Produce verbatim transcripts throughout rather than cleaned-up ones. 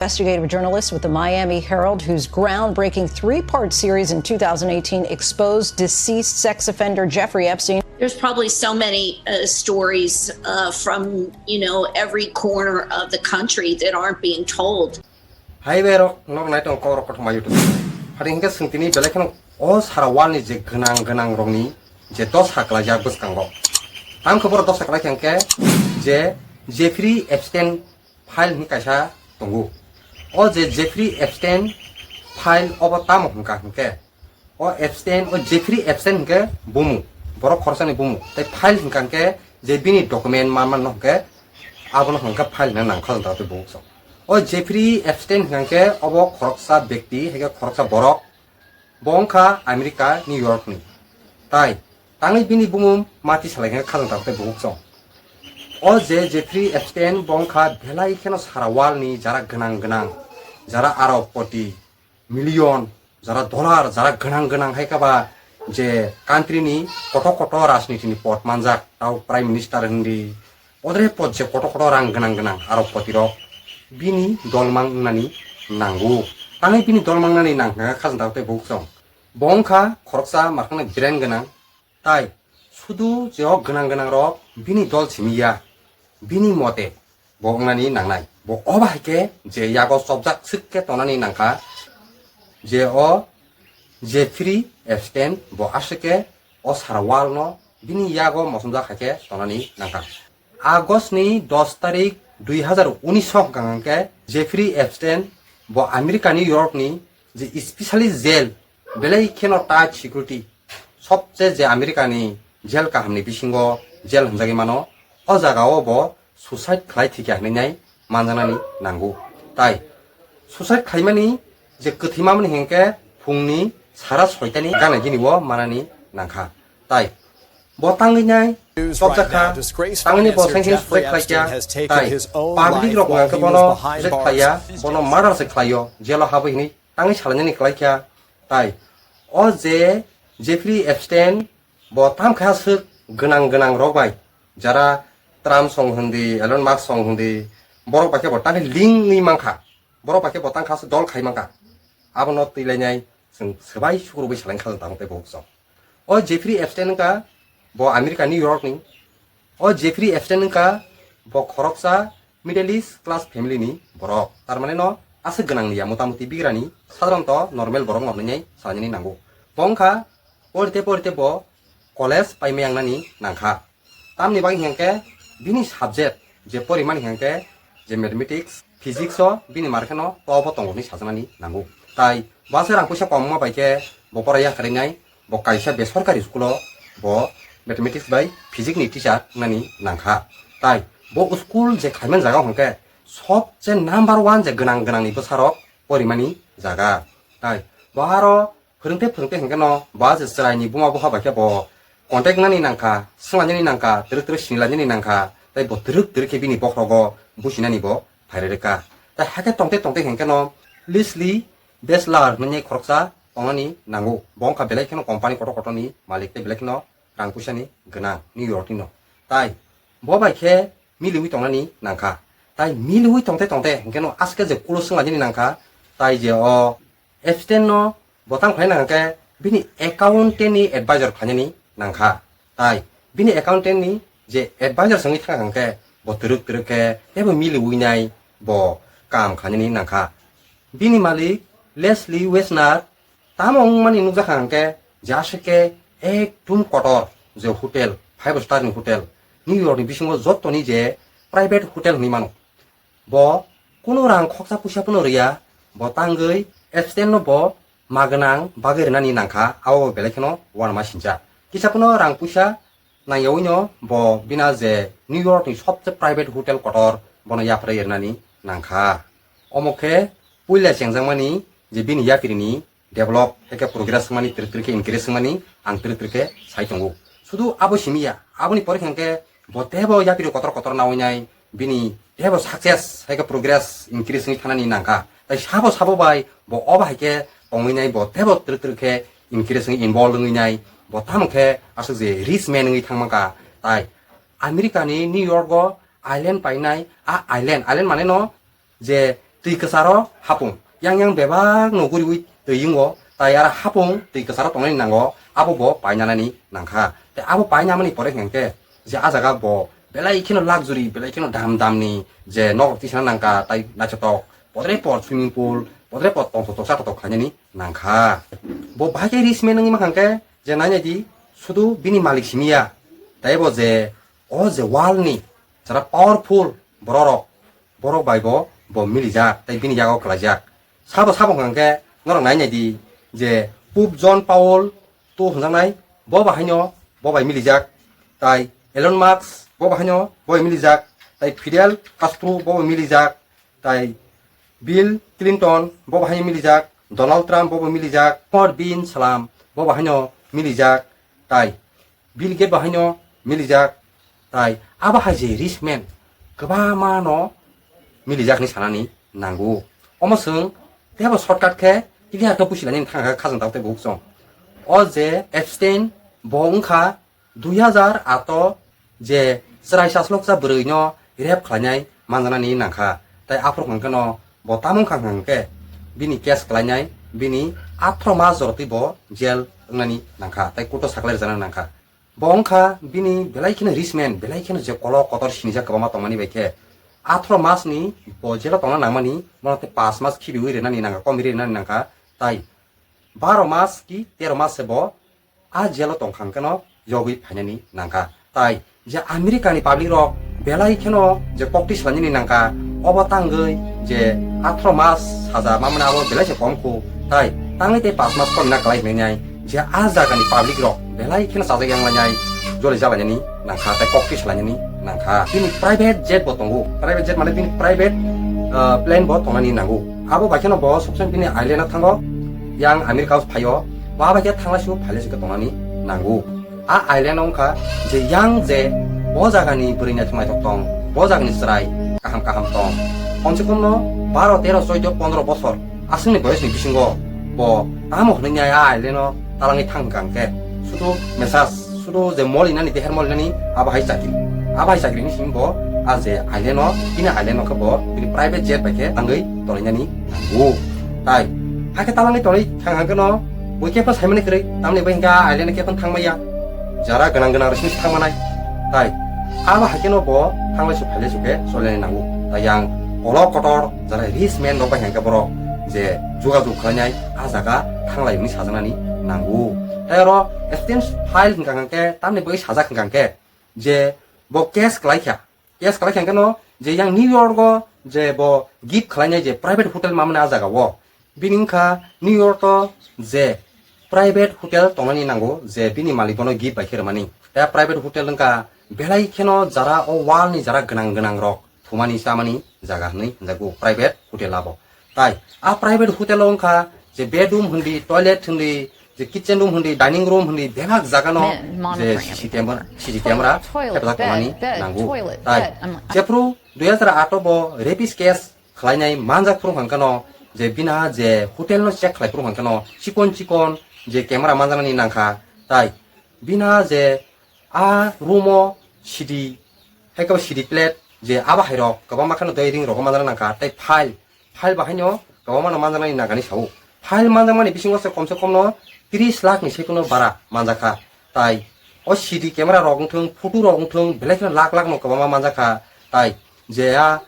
Investigative journalist with the Miami Herald, whose groundbreaking three part series in two thousand eighteen exposed deceased sex offender Jeffrey Epstein. There's probably so many uh, stories uh, from, you know, every corner of the country that aren't being told. Hai berok nok nai tong kok rok kothoma YouTube. Hari hingke sing tini belai kheno o sara world ni je gwnang gwnang rok ni je dosa kwlaijak bwskango. Tang khe borok dosa kwlai khe hingke je Jeffrey Epstein file hwnwi kaisa tongo. O je Jeffrey Epstein file obo tamo hwnka hwnkhe, o Epstein, o Jeffrey Epstein hwnkhe bumu, borok khoroksani bumu. Tei file hwnka hwnkhe je bini document manmano hwnkhe abono hwnkhe file hwnwi nangkha jwnta tei bukhuk. O Jeffrey Epstein hwnkhe obo khoroksa bekti, haikhe khoroksa borok. Bo wngkha America, New York ni. Tai tangwi bini bumung mati salai khe khajang tabuk tei bukhuk chong. O je Jeffrey Epstein bo wngkha belai kheno sara world ni jara gwnang gwnang, jara arok koti, million, jara dollar, jara gwnang gwnang hai khe ba je country ni kotor kotor rajniti ni pod manjak, tao prime minister hindi, odre pod je kotor kotor rang gwnang gwnang arok poti rok bini dolmang wngnani nango. Tangwi bini dolmang wngnani nangkha khajang tabuk tei bukhuk chong. Bo wngkha khoroksa markhangni brain gwnang, tai sudu je o gwnang gwnang rok bini dol simi ya, bini mote bo wngnani nangnai. Bo obo hai khe je yago chopjak swk khe tonani nangkha, je o Jeffrey Epstein bo aswk khe o sara world no bini yago mosomjak hai khe tonani nangkha. August ni dos tarik dui hazar unis o hwnkha hwnkhe Jeffrey Epstein bo America ni New York ni je specially jail, belai kheno tight security, sobse je America ni jail kaham ni bisingo jail hwnjagwi mano, o jaga o bo suicide khlai thikya hinwi nai manjanani nango. Tai suicide khlaimani je kwthwi mamani hinkhe phungni sara soitani gana gini o manani nangkha. Tai bo tangwi nai chopjak kha, tangwi bo sangsani suicide khlai kya, tai public rok hwnkhe bono suicide khlai ya, bono murder se khlai o, jail o habwi hinwi tangwi salainani khlai kha. Tai o je Jeffrey Epstein bo tam kha swk gwnang gwnang rok bai, jara Trump song hindi, Elon Musk song hindi, borok bai khe bo tangwi link wngwi mankha, borok bai khe bo tang kha swk dol khai mankha. Abono twi lainai chwng swbai sukrubwi salaini kha tamo tei bukhuk chong. O Jeffrey Epstein wngkha bo America New York ni. O Jeffrey Epstein wngkha bo khoroksa Middle East class family ni borok, tar mane no aswk gwnang ni ya, motamuti bigrani sadharanto normal borok no hinwi salainani nango. Bo wngkha porite porite bo college paimai yangnani nangkha. Tamni bagwi hinkhe bini subject je porimani hinkhe je mathematics, physics o bini markheno top o tongo hinwi sajaknani nango. Tai bwsai rang puisa kom wngma bai khe bo pora yakarwi nai, bo kaisa besorkari school o bo mathematics bai physics ni teacher wngnani nangkha. Tai bo school je khaiman jaga hwnkhe sobse number one je gwnang gwnang ni bwsarok porimani jaga. Tai bo aro phwrwngtwi phwrwngtwi hinkhe no bo je chwraini buma bupha bai khe bo contact nani nangkha, swnglainani nangkha, twrwk twrwk sinilainani nangkha, tei bo twrwk twrwk khe bini bokhorogo businani bo phairwi rwkha. Tai hakhe tongtwi tongtwi hinkhe no Leslie Wexner hwnwi khoroksa tongnani nango. Bo wngkha belai kheno company kotor kotorni malik tei belai kheno rang puisani gwnang New York ni no. Tai bo bai khe miliwi tongnani nangkha. Tai miliwi tongte tongte hinkhe no aske je kulo swnglainani nangkha. Tai je o Epstein no bo tang khlaina hwnkhe bini accountant ni advisor khlainani nangkha. Tai bini accountant ni je advisor swngwi thangkha hwnkhe bo twrwk twrwk khe teibo miliwi nai bo kam khlainani nangkha. Bini malik Leslie Wexner tamo wngmani nukjakha hwnkhe je aswk khe ekdum kotor je hotel, five star ni hotel, New York ni bisingo jottoni je private hotel hinwi mano. Bo kunu rang khoksa puisa phano rwya, bo tangwi Epstein no bo magwnang bagwi rwnani nangkha, abo belai kheno uanama sincha. Kisa phano rang puisa nangyawi no bo bina je New York ni sobse private hotel kotor bono yapharwi rwnani nangkha. Omo khe puila chengjakmani je bini yapiri ni develop, hai khe progress wngmani, twrwk twrwk khe increase wngmani ang twrwk twrwk khe sai tongo. Sudu abo simi ya, aboni pore hwnkhe bo teibo yapiri kotor kotor nawi nai, bini teibo success, hai khe progress, increase wngwi thanani nangkha. Tai sabo sabo bai bo obo hai khe tongwi nai, bo teibo twrwk twrwk khe increase wngwi involve wngwi nai, bo tamo khe aswk je rich man wngwi thang mankha. Tai America ni New York o island painai, a island, island mane no je Twi kwcharo hapung yang yang bebak no guriwi twi yungo, tai aro hapung twi kwcharo tongnani nango, abo bo painanani nangkha. Tei abo painamani pore hwnkhe je a jaga bo belai kheno luxury, belai kheno dam damni je nok tisana nangkha, tai naithotok podre pod swimming pool, podre pod tongthok toksa totok khainani nangkha. Bo bahai khe rich man wngwi mankha hwnkhe je nainai di, sudu bini malik simi ya, tei bo je o je world ni jara powerful bororok, borok bai bo, bo milijak, tei bini yago kwlaijak. Sabo sabo hwnkha hwnkhe norok nai nai di je Pope John Paul two hwnjaknai, bo bai haino bo bai milijak, tai Elon Musk bo bai haino bo bai milijak, tai Fidel Castro bo bai milijak, tai Bill Clinton bo bai haino milijak, Donald Trump bo bai milijak, Mohammed bin Salman bo bai haino milijak, tai Bill Gates bo haino milijak, tai abo hai je rich man kwbangma no milijak hinwi sanani nango. Omo chwng teibo shortcut khe clear khe busi lainani thang kha khajang tabuk tei buhuk chwng. O je Epstein bo wngkha dui hajar ato je chwrai chasloksa bwrwi no rape khlainai manjanani nangkha. Tai aphuru hwnkhe no bo tamo wngkha hwnkhe bini case khlainai, bini athro mas jorotwi bo jail wngnani nangkha, tai court o saklai rwjana nangkha. Bo wngkha bini belai kheno rich man, belai kheno je kolok kotor sinijak kwbangma tongmani bai khe. Athro mas ni bo jail o tongna nangmani, bono tei pas mas khibiwi rwnani nangkha, komirwi rwnani nangkha, tai baro mas ki tero mas se bo a jail o tongkha hwnkhe no yogwi phainani nangkha. Tai je America ni public rok belai kheno je kokti swlainani nangkha, obo tangwi je athro mas saja mamani abo belai se kom khu, tai tangwi tei pas mas komina kwlai hinwi nai je a jaga ni public rok belai kheno chajak yang lainai, joli jalainani nangkha, tai kokti swlainani nangkha. Bini private jet bo tongo, private jet mane bini private, ah, plane bo tongnani nango. Abo bai kheno bo suksen bini island o thango, yang America o phaio, bo bai khe thanglai su phailai su khe tongnani nango. A island o wngkha je yang je bo jagani bwrwi naithok naithok tong, bo jagani chwrai kaham kaham tong. Komse kom no baro, tero, choido, pondro bosor aswkni boyosni bisingo bo tamo hwnwi nai a island o talangwi thang hwnkha hwnkhe sudu message, sudu je molinani, deher molinani abo hai chakri. Abo hai chakrini simi bo a je island o, bini island o khe bo bini private jet bai khe tangwi tolainani nango. Tai hakhe talangwi tolai thang hwnkhe no bo khe phano saimani kwrwi, tamni bai hwnkhe a island o khe phano thangmaya. Jara gwnang gwnang rok simi thangmanai. Tai abo hai kheno bo thanglai su phailai su khe solinani nango. Tai yang kolok kotor jara rich man rok bai hwnkhe borok je jogajog khlainai a jaga thanglai hwnwi sajaknani nango. Tai oro Epstein file hwnkha hwnkhe tamni bagwi sajak hwnkha hwnkhe je bo case kwlai kha. Case kwlai kha hwnkhe no je yang New York o je bo gift khlainai je private hotel mamani a jaga o. Bini wngkha New York o je private hotel tongnani nango, je bini malik bono gift bai khe rwmani. Tei private hotel wngkha belai kheno jara o world ni jara gwnang gwnang rok thumani chamani jaga hinwi hwnjago private hotel abo. Tai a private hotel o wngkha je bedroom hwndi, toilet hwndi, je kitchen room hwndi, dining room hwndi, bebak jaga no je C C camera, C C camera thepjak tongnani nango. Tai jephru dui hajar aat o bo rapist case khlainai manjak phuru hwnkha no, je bina je hotel no check khlai phuru hwnkha no, chikon chikon je camera manjaknani nangkha, tai bina je a room o C D, hai khe bo C D plate je abo hai rok kwbangma kheno dai ring rogo manjakna nangkha, tai file, file bahai no kwbangma no manjaknani nangkha ni sao. File manjakmani bisingo se komse kom no tris lakh ni se kuno bara manjakha. Tai o C D camera rok wngthung, photo rok wngthung, belai kheno lakh lakh no kwbangma manjakha. Tai je a,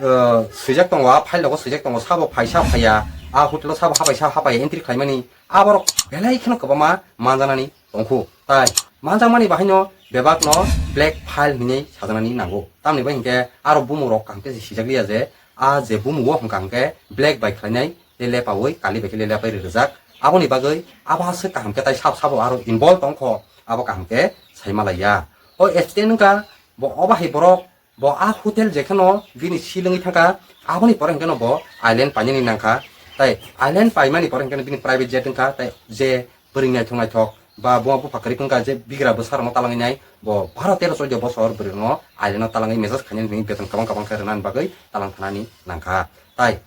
uh, swijak tongo, a file rogo swijak tongo, sabo phaisa phaiya, a hotel o sabo hapaisa hapaiya entry khlaimani, aborok belai kheno kwbangma manjaknani tongkhu. Tai manjakmani bahaino bebakno black file hinwi sajaknani nango. Tamni bai hinkhe aro bumung rok kaham khe se sijak liya je, a je bumung o hwnkha hinkhe black bai khlainai tei lepaui kali bai khe le lepai rwjak. Aboni bagwi abo aswk kaham khe tai sabo sabo aro involve tongkho, abo kaham khe sai malaiya. O accident wngkha, bo obo hai borok, bo a hotel jekheno bini silwngwi thangkha, aboni pore hinkhe no bo island painani nangkha. Tai island paimani pore hinkhe no bini private jet wngkha, tai je bwrwi naithok naithok ba buma bupha kwrwi wngkha, je bigra bwsa rokno talangwi nai, bo baro tero choudo bosor bwrwi rokno island o talangwi message khainani hwnwi beton kwbang kwbang khe rwnani bagwi talang thanani nangkha. Tai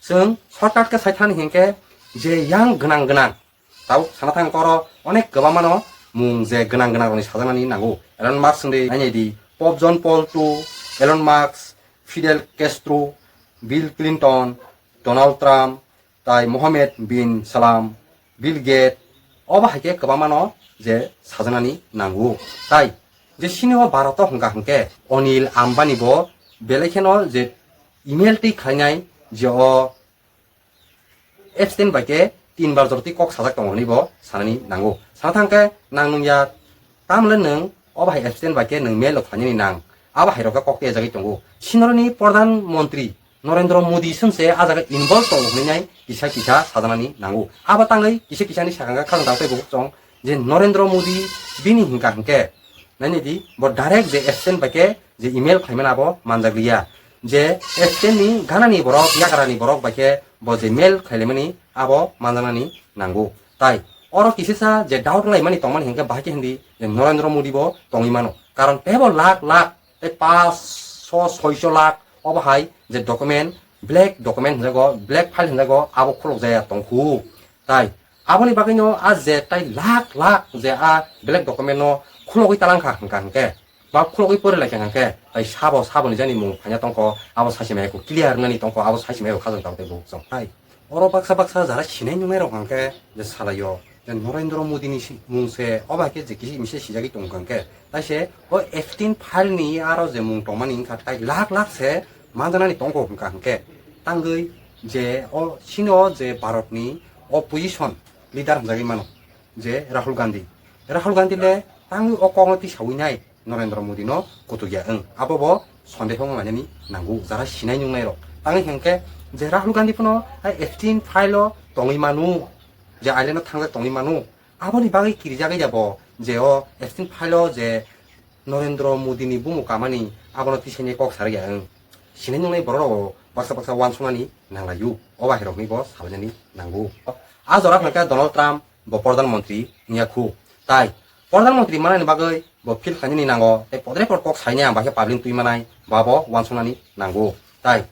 chwng shortcut khe sai thani hinkhe je yang gwnang gwnang, tabuk sana thang koro onek kwbangmano mung je gwnang gwnang rokni sajaknani nango. Elon Musk wngdi nainai di, Pope John Paul two, Elon Musk, Fidel Castro, Bill Clinton, Donald Trump, tai Mohammed bin Salam, Bill Gates, obo hai khe kwbangmano je sajaknani nango. Tai je chini o Bharat o hwnkha hwnkhe Anil Ambani bo belai kheno je email twi khlainai je o Epstein bai khe tin bar jora twi kok sajak tongo hwnwi bo sanani nango. Sana thang khe nang nung ya, tamle nwng obo hai Epstein bai khe nwng mail rok khlainani nang, abo hai rok khe kok twi ajagwi tongo. Chini oroni Pradhan Mantri Narendra Modi swn se ah jaga involve tongo hwnwi nai kisa kisa sajaknani nango. Abo tangwi kisa kisa ni sakang khe khajang tang tei bukhuk chong je Narendra Modi bini hwnkha hwnkhe naini di bo direct je Epstein bai khe je email khlaimani abo manjak liya. Je Epstein ni ganani borok, yagrani borok bai khe bo je mail khlailaimani abo manjaknani nango. Tai oro kisisa je doubt wnglaimani tongmani hwnkhe bahai khe hindi je Narendra Modi bo tongwi mano. Karon teibo lakh lakh tei paanch sho, soi sho lakh obo hai je document, black document hinjago, black file hinjago, abo khulok jaya tongkhu. Tai aboni bagwino a je tai lakh lakh je a black document no khulogwi talangkha hwnkha hwnkhe, ba khulogwi pori laikha hwnkhe, tai sabo, saboni jani mung phaina tongkho, abo saisi maya kho clear wngnani tongkho, abo saisi maya kho khajang tang tei bukhuk chong. Tai oro baksa baksa jara sinai nungnai rok hwnkhe je salaio je Narendra Modi ni si-, mung se obo hai khe je kisi misa sijagwi tongkha hwnkhe, tai se o Epstein file ni aro je mung tongmani wngkha tai lakh lakh se manjanani tongkho hwnkha hwnkhe, tangwi je o chini o je Bharat ni opposition leader hwnjagwi mano je Rahul Gandhi. Rahul Gandhi le tangwi o kokno tisawi nai Narendra Modi no kutuk ya wng. Abo bo sondeho wng lainani nango jara sinai nungnai rok. Tangwi hwnkhe je Rahul Gandhi phano a Epstein file o tongwi manu, je island o thangjak tongwi manu. Aboni bagwi kirijagwi ya bo je o Epstein file o je Narendra Modi ni bumo kamani abono tisaini kok sarwi ya wng. Sinai nungnai borok rok baksa baksa uansuknani nanglaio. O bahai rokni bo salainani nango. A jora hwnkhe Donald Trump bo Pradhan Mantri wngya khu. Tai Pradhan Mantri manani bagwi bo feel khlainani nango, tei podre pod kok sainai ang bahai khe public twi manai, bo abo uansuknani nango. Tai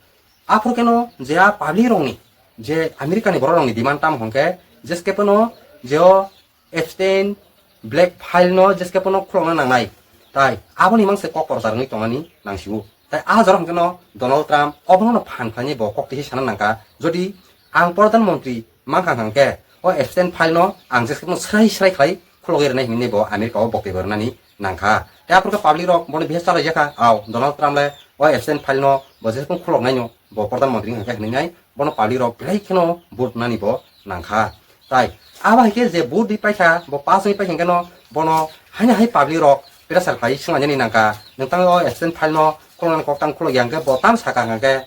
aphuru kheno je a public rokni, je America ni borok rokni demand tamo hwnkhe, jeskhe phano je o Epstein black file no jeskhe phano khulokna nangnai. Tai aboni mangse kok prochar wngwi tongnani nangsio. Tai a jora hwnkhe no Donald Trump obono no phan khlainai bo kok tisi sana nangkha. Jodi ang Pradhan Mantri mankha hwnkhe o Epstein file no ang jeskhe phano srai srai khlai khulogwi rwnai hinwi bo America o boktoi bo rwnani nangkha. Tai aphuru khe public rok bono bihar chalai jakha, ao Donald Trump le o Epstein file no bo jeskhe phano khuloknai no bo Pradhan Mantri hwnkhe hinwi nai bono public rok belai kheno vote nani bo nangkha. Tai abo hai khe je vote di paikha, bo pass wngwi paikha hwnkhe no bono haino hai public rok pressure khlai swnglainani nangkha. Nwng tang o Epstein file no khuloknani kok tang khulok ya hwnkhe bo tam sakha hwnkhe,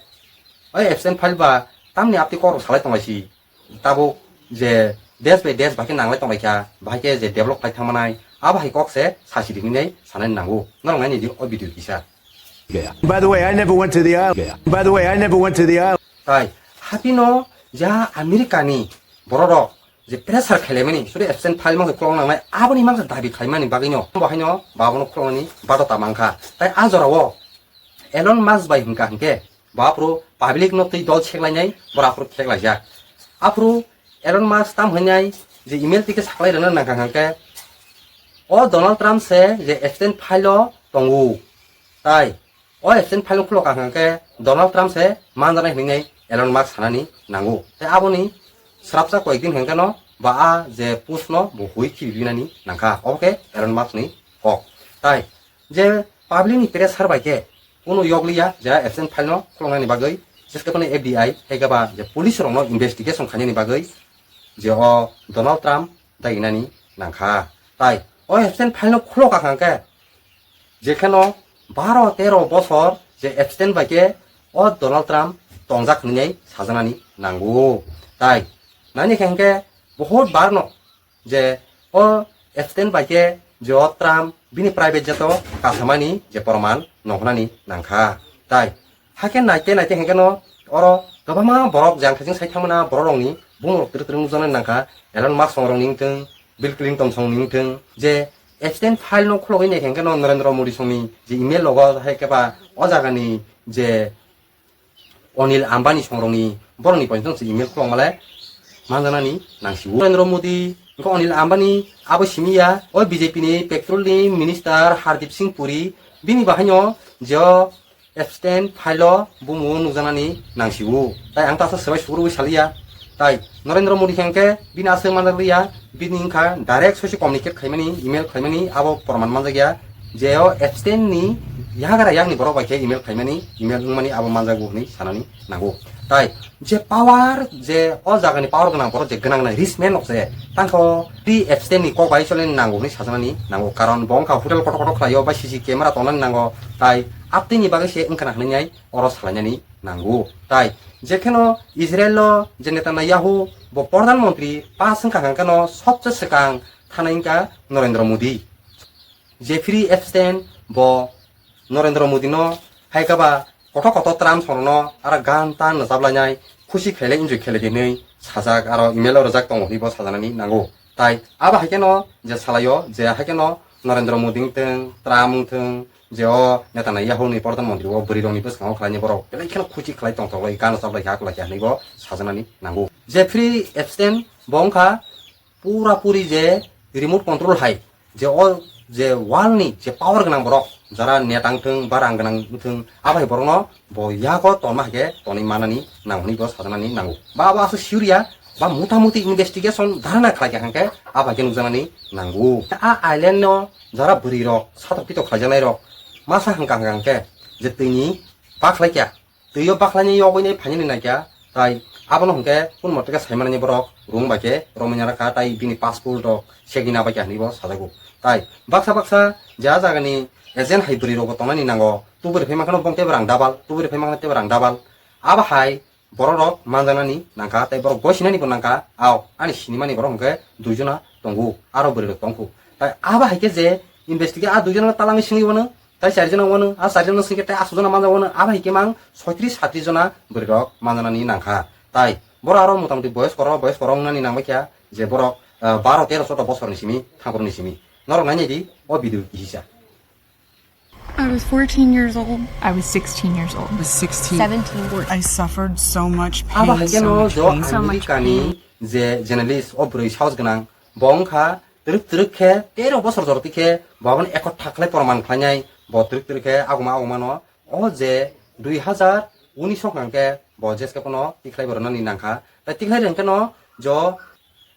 o Epstein file ba tamni aptwi kok rok salai tonglaisi. Tabuk je desh bai desh bahai khe nanglai tonglaikha, bahai khe je develop khlai thangmanai, abo hai kok se sasi di hinwi sanani nango. Norok naini di o video kisa. By the way, I never went to the island. By the way, I never went to the island. Tai hapino ja America ni borok rok je pressure khailaimani, suri Epstein file mangsa khulok nangnai, aboni mangsa dabi khlaimani bagwino bo haino babono khuloknani badota mankha. Tai a jorao Elon Musk bai hwnkha hwnkhe, bo aphuru public no twi dol seklainai, bora aphuru kheklaijak. Aphuru Elon Musk tam hwnwi je email twi khe saklai rwna nangkha hwnkhe, o Donald Trump se je Epstein file o tongo. Tai o Epstein file no khulokha hwnkhe Donald Trump se manjanai hinwi Elon Musk sanani nango. Tai aboni srapsa koyekdin hwnkhe no ba a je post no bo hui khibi binani nangkha. Obo khe Elon Musk ni kok. Tai je public ni pressure bai khe kunu yokliya je Epstein file no khuloknani bagwi, jeskhe phano F B I hai khe ba je police rok no investigation khainani bagwi je o Donald Trump daginani nangkha. Tai o Epstein file no khulokha hwnkhe, jekheno baro tero bosor je Epstein bai khe o Donald Trump tongjak hinwi sajaknani nango. Tai nani khe hwnkhe bohot bar no je o Epstein bai khe je o Trump bini private jet o kasamani je proman nongkhnani nangkha. Tai hakhe naite naite hwnkhe no oro kwbangma borok jang thajing sai thangmana borok rokni bumung rok twrwk twrwk nukjaknai nangkha. Elon Musk song rokni wngthwng, Bill Clinton song ni wngthwng, je Epstein file no khulogwi naikha hwnkhe no Narendra Modi song ni je email logo hai khe ba o jaga ni je Anil Ambani songrokni borokni poito se email khulokmale manjanani nangsio. Narendra Modi wngkha Anil Ambani abo simi ya, o B J P ni petrol ni minister Hardeep Singh Puri bini bahaino je o Epstein file o bumo nukjaknani nangsigo. Tai ang ta asa swbai sukrubwi saliya. Tai Narendra Modi khe hwnkhe bini aswk manjakliya, bini wngkha direct sosi communicate khaimani, email khaimani, abo proman manjakya. Je o Epstein ni yagra yakni borok bai khe email khaimani, email wngmani abo manjago hwnwi sanani nango. Tai je power, je o jagani power gwnang borok je gwnang gwnang rich man rok je tangkho Jeffrey Epstein ni kok bai cholani nango hwnwi sajaknani nango, karon bo wngkha hotel kotor kotor khlaio bai C C camera tongnani nango, tai abtwini bagwi se wngkha na hwnwi oro salainani nango. Tai jekheno Israel o je Netanyahu bo Pradhan Mantri pass wngkha hwnkhe no sobse swkang thanai wngkha Narendra Modi. Jeffrey Epstein bo Narendra Modi no hai khe ba kotor kotor Trump songno aro gan tan rwchap lainai, khusi khailai enjoy khailai hinwi sajak aro email o rwjak tongo hinwi bo sajaknani nango. Tai abo hai kheno je salaio je hai kheno Narendra Modi wngthwng, Trump wngthwng, je o Netanyahu ni Pradhan Mantri o bwrwi rokni bwskango khlaini borok belai kheno khusi khlai tongthok lai, gan rwchap lai kha, kwlai kha hinwi bo sajaknani nango. Jeffrey Epstein bo wngkha pura puri je remote control hai, je o je world ni je power gwnang borok, jara neta wngthwng ba rang gwnang wngthwng, abo hai borokno bo yago tonma hai khe tonwi manani nang hwnwi bo sajaknani nango. Ba abo aswk suriya, ba mota moti investigation dharna khlai kha hwnkhe abo hai khe nukjaknani nango. A island no jara bwrwi rok satok pitok khlaijaknai rok masa hwnkha hwnkha hwnkhe je twini bakhlai kha, twi o bakhlaini yogwi nai phaini nai kha, tai abono hwnkhe kun mote khe sai manani borok room bai khe romwi nara kha, tai bini passport rok segwi na bai kha hinwi bo sajago. Tai baksa baksa je a jagani agent hai bwrwi rok bo tongnani nango, tuburi phai mankha no bong tei bwrang double, tuburi phai mankha tei bwrang double, abo hai borok rok manjaknani nangkha, tai borok goi sinani bo nangkha, ao ani sinimani borok hwnkhe duijona tongo, aro bwrwi rok tongkhu. Tai abo hai khe je investigate a duijona talangwi singwi bono, tai charjona wano, a charjona singkhe tai aswk jona manja wano, abo hai khe mang soitris satris jona bwrwi rok manjanani nangkha. Tai borok aro motamoti boyos koro, boyos koro wngnani nangbai kha je borok, ah, baro tero choudo bosorni simi, thangkurni simi. Norok nainai di o video kisa. I was fourteen years old. I was sixteen years old. I was sixteen. Seventeen. I suffered so much pain, abo hai khe so no much jo pain, so much America ni pain. Je journalist o bwrwi sahos gwnang, bo wngkha twrwk twrwk khe tero bosor joroti khe bo abono ekotha khlai proman khlainai, bo twrwk twrwk khe aguma aguma no o je dui hazar unis o hwnkhe bo jeske pono tikhlai bo rwnani nangkha. Tai tikhlai rwngkhe no jo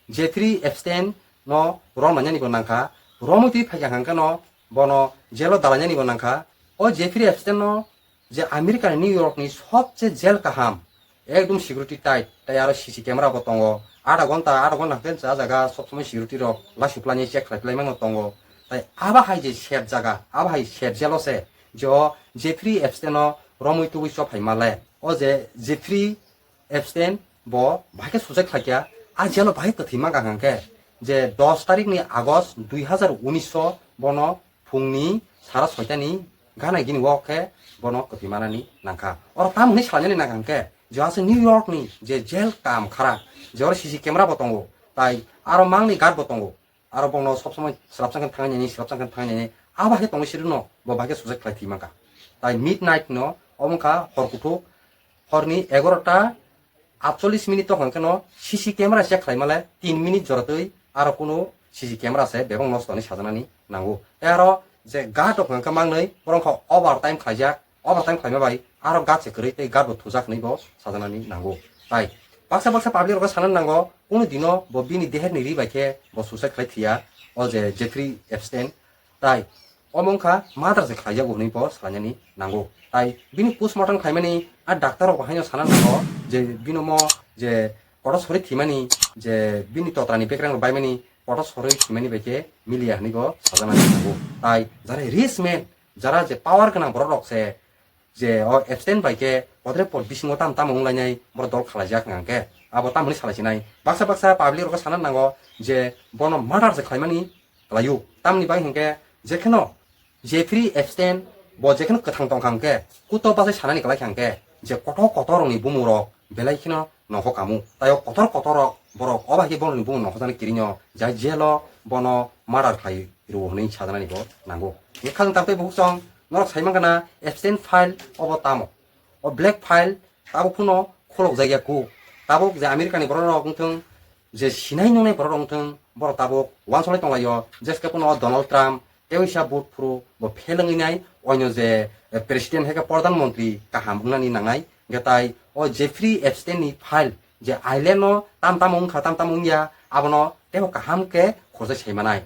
Jeffrey Epstein no rom lainani bo nangkha, romwi twi phaikha hwnkhe no bono jail o dalainani bo nangkha. O Jeffrey Epstein no je America ni New York ni sobse jail kaham, ekdom security tight, tai aro C C camera bo tongo, ada gonta, ada gonta hwnkhe cha jaga sob somoi security rok laisuk lainai check khlai khlai mano tongo. Tai abo hai je safe jaga, abo hai safe jail o se je o Jeffrey Epstein no romwi tubui chop hai male. O je Jeffrey Epstein bo bahai khe sujak khlai kha, a jail o bahai kwthwi mangkha hwnkhe je dos tarik ni August dui hazar unis o bono phungni sara soitani gana gini o khe bono kwthwi manani nangkha. Oro tamo hwnwi salainani nangkha hwnkhe, je aswk New York ni je jail kam khara, je oro C C camera bo tongo, tai aro mangni guard bo tongo, aro bono sob somoi swrapsa khe thangwi nini, swrapsa khe thangwi nini, abo hai khe tongwi sirwkno bo bahai khe sujak khlai thwi mankha. Tai midnight no omo wngkha hor kuthuk, horni egaroh ta atchollish minute tong hwnkhe no C C camera check khlai male tin minute jora twi aro kunu C C camera se bebak nosto hinwi sajaknani nango. Tei aro je guard rok hwnkhe mangnwi borok wngkha overtime khlaijak, overtime khlaima bai aro guard se kwrwi tei guard bo thujak hinwi bo sajaknani nango. Tai baksa baksa public rok sanani nango, kunu dino bo bini deherni ri bai khe bo suicide khlai thwiya, o je Jeffrey Epstein. Tai omo wngkha murder se khlaijago hwnwi bo salainani nango. Tai bini postmortem khlaimani a doctor rok bo haino sana nango je bini omo je kotor sori thwimani, je bini totrani bekreng rok baimani kotor sori thwimani bai khe miliya hwnwi bo sajaknani nango. Tai jara rich man, jara je power gwnang borok rok se je o Epstein bai khe bodre por bisingo tam tamo wnglainai borok dol khalaijak hwnkha hwnkhe abo tamoni salaisinai. Baksa baksa public rok sana nango je bono murder se khlaimani khlaio. Tamni bagwi hwnkhe jekheno Jeffrey Epstein bo jekheno kwthang tongkha hwnkhe kuto bachai sanani kwlai kha hwnkhe je kotor kotor rokni bumung rok belai kheno nongkho kamu. Tai o kotor kotor rok borok o bai khe borokni bumung nongkho jani kirinyo jai jail o bono murder khlai rwo hwnwi sajaknani bo nango. Bwkhajwng tabuk tei bukhuk chwng norok sai mankha na Epstein file obo tamo? O black file tabuk phano kholok jakya kho. Tabuk je America ni borok rok wngthwng, je sinai nungnai borok rok wngthwng, borok tabuk uansuknai tonglaio, jeske phano Donald Trump tei waisa vote phuru bo fail wngwi nai, Oino je, eh, president hai khe pradhan mantri kaham wngnani nangnai, hwnkhe tai o Jeffrey Epstein ni file je island no tam tam wngkha, tam tam wngya, abono teibo kaham khe khorjai sai manai.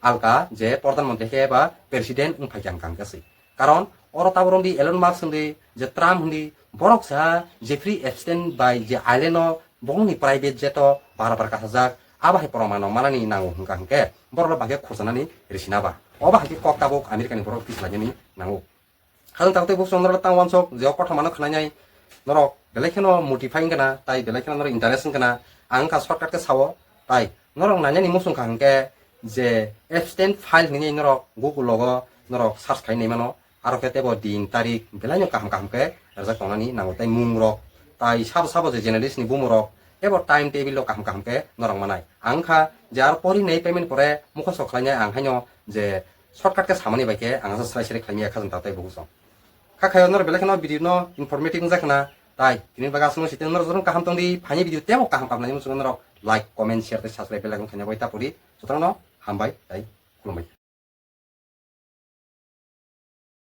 Alka je pradhan mantri khe ba president wngphai kha hwnkha hwnkhe se. Karon oro tabuk romdi Elon Musk hwndi, je Trump hwndi, borok sa Jeffrey Epstein bai je island o bongni private jet o bar bar kasajak, abo hai proman no manani nango hwnkha hwnkhe borok no bahai khe khorchanani risina ba. Obo hai khe kok tabuk America ni borok tislainani nango. Khajang tabuk tei buksong norok tang wansok je o kothoma no khwlainai norok belai kheno motivate wngkha na, tai belai kheno norok interest wngkha na, ang wngkha shortcut khe sao, tai norok nainani muchung kha hwnkhe je Epstein file hinwi norok Google logo norok search khai nai mano, aro khe teibo din tarik belai no kaham kaham khe rwjak tongnani nango, tai mung rok, tai sabo sabo je journalist ni bumung rok, teibo time table o kaham kaham khe norok manai. Ang wngkha je aro pori nai payment pore mukhoso khlainai, ang haino je shortcut khe samani bai khe ang asa srai srai khlaimaya khajang tabuk tei buksong. Kha khayo norok belai kheno video no informative wngjakha na, tai tini bagwi aswk no siteng norok jotono kaham tongdi, phaini video teibo kaham kaham nai muchungo norok like, comment, share tei subscribe belai kheno khaina bai tapori jotono hambai tai khulumbai.